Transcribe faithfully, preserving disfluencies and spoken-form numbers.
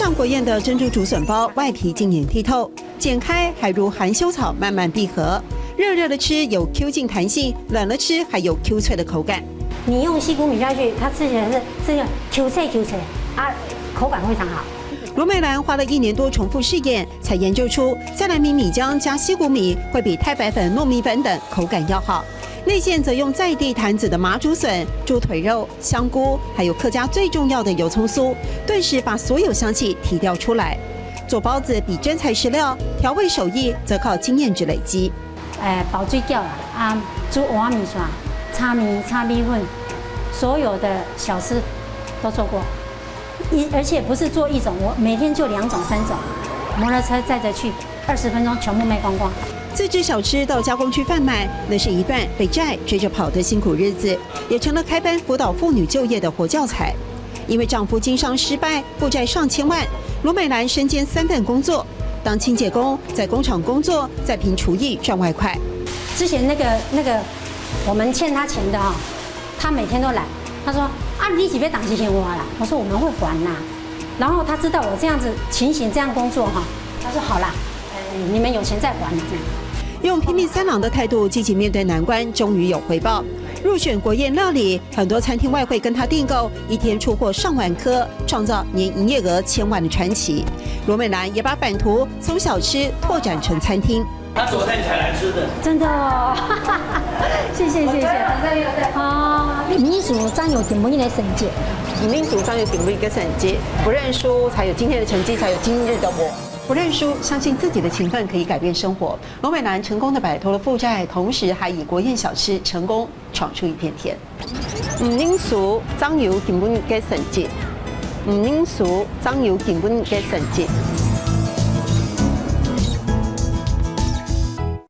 像國宴的珍珠竹筍包，外皮晶瑩剔透，剪開還如含羞草慢慢閉合，熱熱的吃有Q勁彈性，冷了吃還有Q脆的口感。你用细谷米下去，它吃起来是是那个Q脆Q脆啊，口感非常好。罗美兰花了一年多重复试验，才研究出再来米米浆加西谷米会比太白粉、糯米粉等口感要好。内馅则用在地坛子的麻竹笋、猪腿肉、香菇，还有客家最重要的油葱酥，顿时把所有香气提调出来。做包子比真材实料，调味手艺则靠经验值累积。呃，包水饺啊，啊，煮碗面线、炒面、炒米粉，所有的小吃都做过。一而且不是做一种，我每天做两种、三种，摩托车载着去，二十分钟全部卖光光。自制小吃到加工区贩卖，那是一段被债追着跑的辛苦日子，也成了开班辅导妇女就业的活教材。因为丈夫经商失败，负债上千万，罗美兰身兼三份工作，当清洁工，在工厂工作，再凭厨艺赚外快。之前那个那个我们欠他钱的哈、他每天都来，他说啊，你几杯档期钱我啦？我说我们会还啦。然后他知道我这样子情形这样工作哈、他说好啦，呃你们有钱再还这样。用拼命三郎的态度，积极面对难关，终于有回报。入选国宴料理，很多餐厅外汇跟他订购，一天出货上万颗，创造年营业额千万的传奇。罗美兰也把版图从小吃拓展成餐厅。他昨天才来吃的。真的哦，谢谢谢谢。哦，民宿怎样有今晡日个成績？民宿怎样有今晡日个成績？不认输，才有今天的成绩，才有今日的我。不认输，相信自己的勤奋可以改变生活。罗美兰成功的摆脱了负债，同时还以国宴小吃成功闯出一片天。毋认输，怎样有今晡日个成績？毋认输，怎样有今晡日个成績？